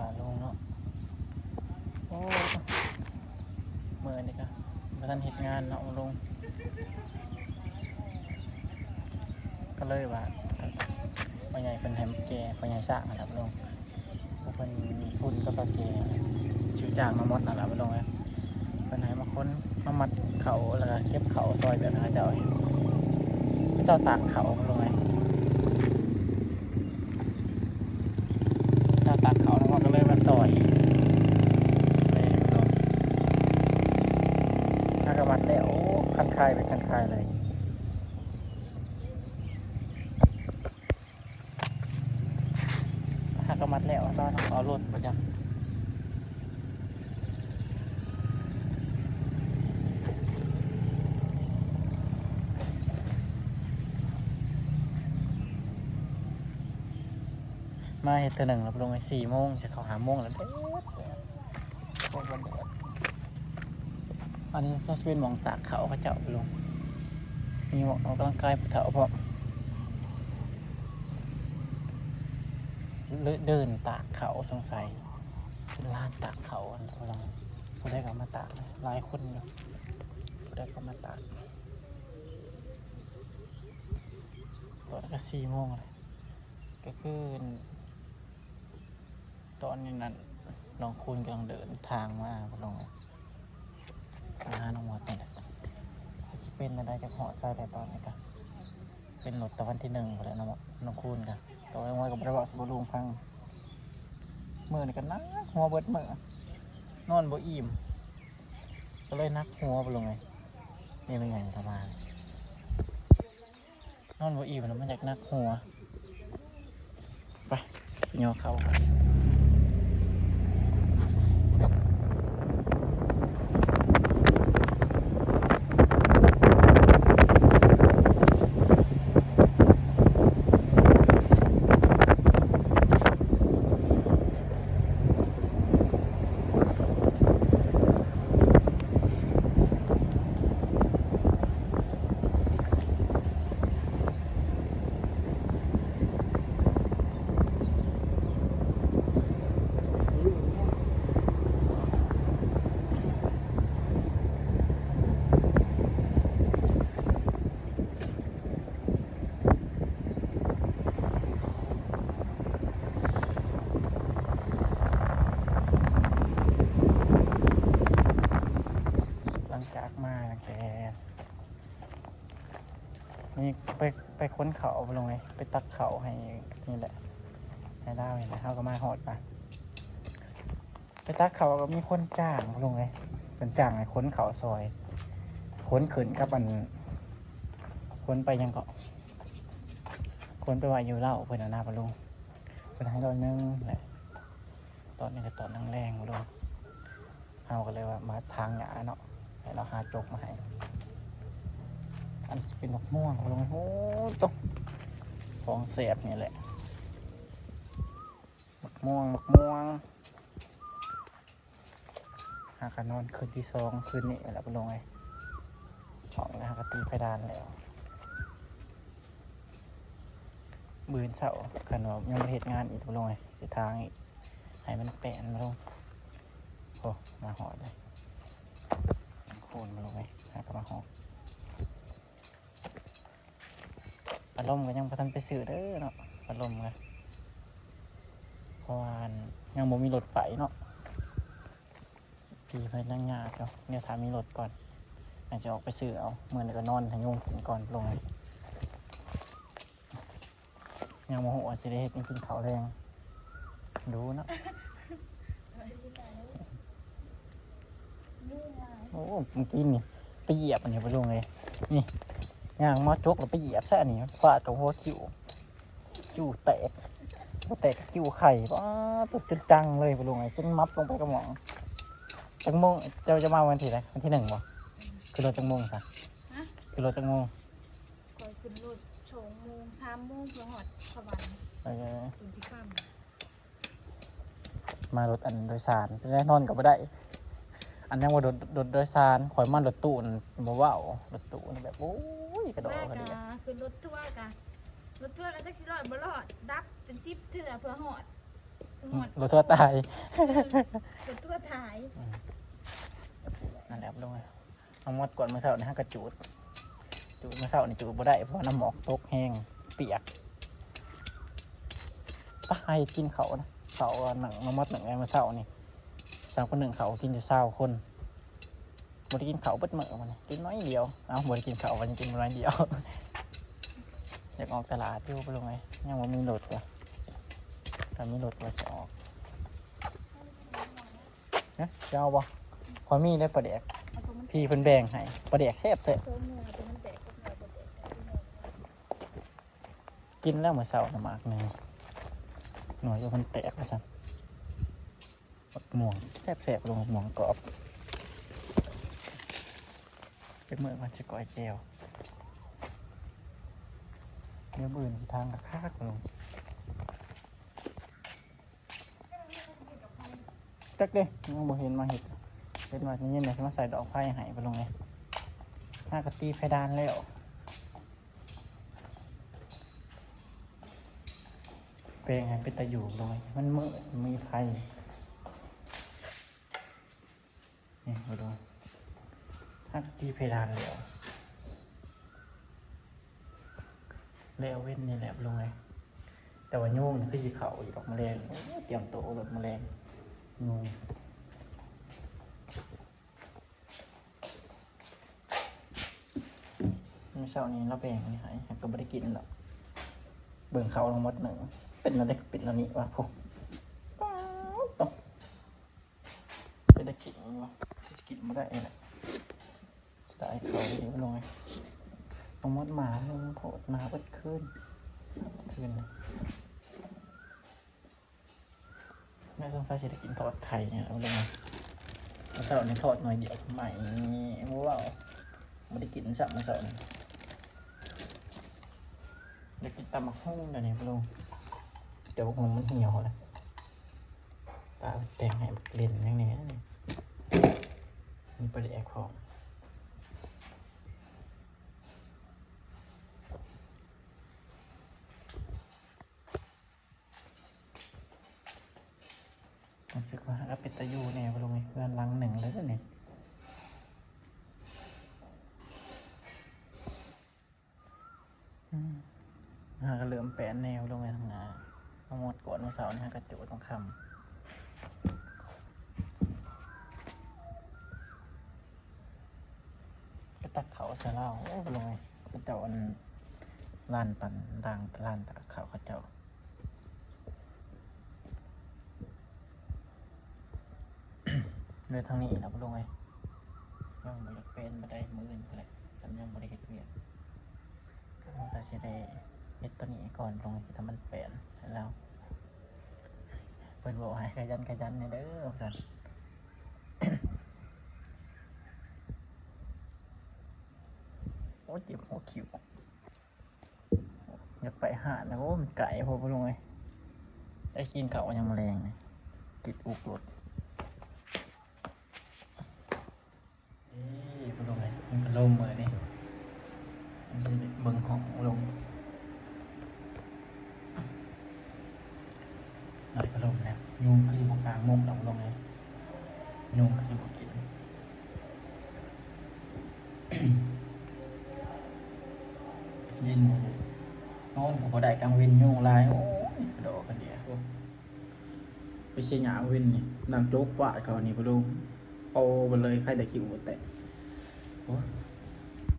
ປາລົງເນາະ. ໂອ້ ມື້ນີ້ກະບໍ່ທັນເຮັດງານເນາະ ລົງ ກະເລີຍວ່າ ພໍ່ໃຫຍ່ເພິ່ນໃຫ້ມາແກ່ ພໍ່ໃຫຍ່ຊ້າງຫັ້ນລະ ລົງ ເພິ່ນຮຸ່ນກັບຕາເສ ຊື່ຈ້າງມາໝົດຫັ້ນລະ ລົງເອີຍ. ເພິ່ນໃຫ້ມາຂົນມາມັດເຂົ້າ ແລ້ວກະເກັບເຂົ້າຊ່ອຍແບບເຂົາເຈົ້າ ເຂົາເຈົ້າຕາກເຂົ້າ ລົງເອີຍ. ເຈົ້າຕາກເຂົ້າແລ້ວ ເຮົາກະເລີຍມາຊ່ອຍ ຫາກະມັດແລ້ວ. ໂອ້ ຄັນຄາຍເປັນຄັນຄາຍເລີຍ ຫາກະມັດແລ້ວ. ຕອນເອົາລົດບໍ່ຈັກ ມາເຮັດເທື່ອໜຶ່ງແລ້ວ ລົງໄປສີ່ໂມງ ຈະເຂົ້າຫ້າໂມງແລ້ວ ແດດ ໂຄດວ່າແດດ. ອັນນີ້ຈະເປັນໝ່ອງຕາກເຂົ້າເຂົາເຈົ້າ ລົງ ມີໝ່ອງອອກກຳລັງກາຍຜູ້ເຖົ້າພ້ອມ ເດີນຕາກເຂົ້າ ສົງໄສເປັນລານຕາກເຂົ້າ ອັນນັ້ນ ຜູ້ໃດກະມາຕາກ ຫຼາຍຄົນຢູ່ ຜູ້ໃດກະມາຕາກ. ຕອນນີ້ກະສີ່ໂມງແລ້ວ ກະຄືຕອນນີ້ນັ້ນ ນ້ອງຄູນກຳລັງເດີນທາງມາ ພີ່ນ້ອງ ມາຫານ້ອງມອດນີ້ແຫຼະ. ຊິເປັນແນວໃດ ຈັກຮອດໃສແລ້ວ ຕອນນີ້ກະເປັນລົດຕາວັນທີໜຶ່ງພຸ້ນແຫຼະ ນ້ອງ ນ້ອງຄູນກະ ຕອນນ້ອງມອດກະບໍ່ໄດ້ເວົ້າສູ່ພໍ່ລຸງຟັງ. ມື້ນີ້ກະໜັກຫົວເບິດມື້ ນອນບໍ່ອີ່ມ ກະເລີຍໜັກຫົວ ພໍ່ລຸງເອີຍ. ນີ້ແມ່ນຫຍັງ ຕາມາ ນອນບໍ່ອີ່ມແລ້ວມັນຢາກໜັກຫົວ. ໄປ ໄປຍໍເຂົ້າ. ຫຼັງຈາກມາຕັ້ງແຕ່ ນີ້ໄປ ໄປຂົນເຂົ້າ ພໍ່ລຸງເອີຍ ໄປຕັກເຂົ້າໃຫ້ ນີ້ແຫຼະ ໃຫ້ລາວນີ້ແຫຼະ. ເຮົາກະມາຮອດກະ ໄປຕັກເຂົ້າກະມີຄົນຈ້າງ ພໍ່ລຸງເອີຍ ເພິ່ນຈ້າງໃຫ້ຂົນເຂົ້າຊ່ອຍ ຂົນຂຶ້ນກັບອັນ ຂົນໄປຫຍັງເກາະ ຂົນໄປໄວ້ຢູ່ເລົ້າເພິ່ນຫັ້ນນະ ພໍ່ລຸງ ເພິ່ນໃຫ້ຮ້ອຍໜຶ່ງແຫຼະ. ຕອນນີ້ກະຕອນແລງໆ ພໍ່ລຸງ ເຮົາກະເລີຍວ່າມາຖາງຫຍ້າເນາະ ໃຫ້ລາວຫາຈົກມາໃຫ້. ອັນນີ້ຊິເປັນໝາກມ່ວງ ພໍ່ລຸງ ໂອ້ ໂຕ ຂອງແຊບນີ້ແຫຼະ ໝາກມ່ວງ ໝາກມ່ວງ. ຫາກະນອນຄືນທີສອງຄືນນີ້ແຫຼະ ພີ່ນ້ອງເອີຍ ຫ້ອງນີ້ຫາກະຕີເພດານແລ້ວ. ມື້ອື່ນເຊົ້າ ຄັນວ່າຍັງບໍ່ເຮັດງານອີກ ພີ່ນ້ອງເອີຍ ຊິຖາງອີກ ໃຫ້ມັນແປ້ນ ພີ່ນ້ອງ. ໂອ້ ມາຮອດເລີຍ ໂຄນ ພີ່ນ້ອງເອີຍ ຫາກະມາຮອດ. ພັດລົມກະຍັງບໍ່ທັນໄປຊື້ເດີເນາະ ພັດລົມກະ ເພາະວ່າຍັງບໍ່ມີລົດໄປເນາະ ພີ່ເພິ່ນຍັງຍາກຢູ່ ດຽວຖ້າມີລົດກ່ອນ ອາດຈະອອກໄປຊື້ເອົາ. ມື້ນີ້ກະນອນໃຫ້ຍຸງກິນກ່ອນ ພີ່ນ້ອງເອີຍ ຍັງບໍ່ຮູ້ວ່າຊິໄດ້ເຮັດຫຍັງກິນເຂົ້າແລງ ດູເນາະ. ໂອ້ ມື້ກີ້ນີ້ໄປຢຽບອັນນີ້ ພໍ່ລຸງເອີຍ ນີ້ ຍ່າງມາຈົກແລ້ວໄປຢຽບຊະ ອັນນີ້ຟາດກັບຫົວຄິ້ວ ຄິ້ວແຕກ ບໍ່ແຕກກະຄິ້ວໄຂ່. ປາດ ຕົກຈົນຈັງເລີຍ ພໍ່ລຸງເອີຍ ຈົນມັບລົງໄປກະໝ່ອງ. ຈັກໂມງ ເຈົ້າຈະມາວັນທີໃດ ວັນທີໜຶ່ງບໍ່? ຂຶ້ນລົດຈັກໂມງຊະ? ຮະ? ຂຶ້ນລົດຈັກໂມງ? ຂ້ອຍຂຶ້ນລົດສອງໂມງ ສາມໂມງ ເພື່ອຮອດສະຫວັນ. ເອີ ຂຶ້ນທີ່ຄ່ຳ ມາລົດອັນໂດຍສານ ແນ່ນອນກະບໍ່ໄດ້ ອັນຍັງວ່າລົດ ລົດໂດຍສານ ຂ້ອຍມາລົດຕູ້ນັ້ນບໍ່ເວົ້າ ລົດຕູ້ນັ້ນແບບ ໂອ້ຍ ກະດອກກະເດຍ ມາກະຂຶ້ນລົດທົວກະ ລົດທົວກະຈັກຊິລອດບໍ່ລອດ ດັບເປັນສິບເທື່ອເພື່ອຮອດ. ບໍ່ທົ່ວຕາຍ ບໍ່ທົ່ວຕາຍ. ອືມ ນັ້ນແຫຼະ ລົງ ເອົາໝົດກ່ອນ. ມື້ເຊົ້ານີ້ຫາກະຈູດ ຈູດມື້ເຊົ້ານີ້ຈູດບໍ່ໄດ້ ເພາະວ່ານ້ຳໝອກຕົກແຮງ ປຽກ. ປະ ຫາເຮັດກິນເຂົ້ານະ ເຂົ້າໜຶ້ງ ນ້ອງມອດໜຶ້ງໄວ້ມື້ເຊົ້ານີ້. ສາມຄົນໜຶ້ງເຂົ້າກິນຢູ່ຊາວຄົນ ບໍ່ໄດ້ກິນເຂົ້າເບິດມື້ມື້ນີ້ ກິນໜ້ອຍດຽວ. ເອົ້າ ບໍ່ໄດ້ກິນເຂົ້າ ວ່າຍັງກິນໜ້ອຍດຽວ. ຢາກອອກຕະຫຼາດຢູ່ ບໍ່ລົງເອີຍ ຍັງບໍ່ມີລົດວ່າ ຖ້າມີລົດວ່າຊິອອກ. ຮະ ຈະເອົາບໍ່? ຂ້ອຍມີເດ້ປາແດກ ພີ່ເພິ່ນແບ່ງໃຫ້ ປາແດກແຊບໆ. ກິນແລ້ວມື້ເຊົ້ານະໝາກໜຶ່ງ ໜ່ວຍຢູ່ມັນແຕກວ່າຊັ້ນ. ໝາກມ່ວງແຊບໆ ລວກໝາກມ່ວງກອບ. ຈັກມື້ກ່ອນຊິກ້ອຍແຈ່ວ ດຽວມື້ອື່ນຊິທາງຄັກໆ ລວກ. ຈັກເດ້ ຍັງບໍ່ເຫັນມາເຮັດ ເຫັນວ່າໄດ້ຍິນວ່າຊິມາໃສ່ດອກໄຟໃຫ້ ບໍ່ລົງເອີຍ. ຫາກະຕີເພດານແລ້ວ ແປງໃຫ້ເປັນຕາຢູ່ ບໍ່ລົງເອີຍ ມັນມືດ ມີໄຟ. ນີ້ ບໍ່ລົງ ຫາກະຕີເພດານແລ້ວ ແລ້ວເວັນນີ້ແຫຼະ ບໍ່ລົງເອີຍ. ແຕ່ວ່າຍຸງນີ້ຄືຊິເຂົ້າອີກດອກ ມະແລງ. ໂອ້ຍ ຕຽມໂຕໂລດມະແລງ ຍຸງ. ມື້ເຊົ້ານີ້ລາວແບ່ງອັນນີ້ໃຫ້ ຫາກະບໍ່ໄດ້ກິນດອກ. ເບິ່ງເຂົ້າທັງໝົດໜຶ່ງ ເປັນແນວໃດກະເປັນແນວນີ້ວະ ໂພ ປາດໂທ້ ເປັນຕາກິນວະ ຄືຊິກິນບໍ່ໄດ້ແຫຼະ. ສະດາຍເຂົ້າດີ ບໍ່ລົງເອີຍ. ຕ້ອງໝົດໝາລົງໂພດ ໝາເບິດຄືນ ຄືນ. ແມ່ສົງໄສຊິໄດ້ກິນທອດໄຂ່ນີ້ ເອົາລົງມາ. ມື້ເຊົ້ານີ້ທອດໜ້ອຍດຽວ ໄໝ້ ບໍ່ເວົ້າ ບໍ່ໄດ້ກິນຊ້ຳມື້ເຊົ້ານີ້. ຢາກກິນຕຳບັກຫຸ່ງດຽວນີ້ ບໍ່ລົງ ແຕ່ບັກຫຸ່ງມັນຫ່ຽວແລ້ວ. ປ້າແຕ່ງໃຫ້ບັກເຫຼັ້ນຫຍັງແດ່ນີ້ ມີປາແດກພ້ອມ. ຮູ້ສຶກວ່າເປັນຕາຢູ່ແດ່ ບໍ່ລົງເອີຍ ເຮືອນຫຼັງໜຶ່ງເລີຍນີ້. ອືມ ຫາກະເລີ່ມແປນແນວລົງໄປທາງໜ້າ ມາໝົດກ່ອນມື້ເຊົ້ານີ້ ຫາກະຈູດຕອນຄ່ຳ ໄປຕັກເຂົ້າໃສ່ລາວ. ໂອ້ ບໍ່ລົງເອີຍ ເຂົາເຈົ້າອັນ ລານປັ່ນ ລານ ລານຕັກເຂົ້າເຂົາເຈົ້າ. ເລີຍທາງນີ້ລະບໍ່ລົງເອີຍ ຍັງບໍ່ຢາກເປັນບໍ່ໄດ້ ມື້ອື່ນພຸ້ນແຫຼະ ຄັນຍັງບໍ່ໄດ້ເຮັດວຽກ ສົງໄສຊິໄດ້ເຮັດໂຕນີ້ກ່ອນລົງ ເຮັດໃຫ້ມັນແປນໃຫ້ລາວ. ເພິ່ນບອກໃຫ້ຂະຫຍັນຂະຫຍັນແດ່ເດີວ່າຊັ້ນ. ໂອ້ ເຈັບຫົວຄິ້ວ. ຢາກໄປຮ້ານນະ ໂອ້ ມັນໄກໂພດ ບໍ່ລົງເອີຍ. ໄດ້ກິນເຂົ້າຍັງມື້ແລງນີ້ ຕິດອຸກລົດ. ເອີ ບໍ່ລົງເອີຍ ມີພັດລົມມື້ນີ້ ມັນຊິໄດ້ເບິ່ງຫ້ອງ ບໍ່ລົງ. ໄດ້ພັດລົມແລ້ວ ຍຸງຄືຊິບໍ່ກາງມຸ້ງດອກ ບໍ່ລົງເອີຍ. ຍຸງຄືຊິບໍ່ກິນ ເຢັນ ນອນກະບໍ່ໄດ້ ກາງເວັນຍຸງຫຼາຍ. ໂອ້ຍ ກະດອກກະເດຍ ໂອ້ ໄປເສຍຫຍ້າເວັນນີ້ ນ້ຳໂຈກຟາດເຂົານີ້ ບໍ່ລົງ. ໂອ້ ບໍ່ເລີຍ ໃຄແຕ່ຄິ້ວບໍ່ແຕກ. ໂອ້ຍ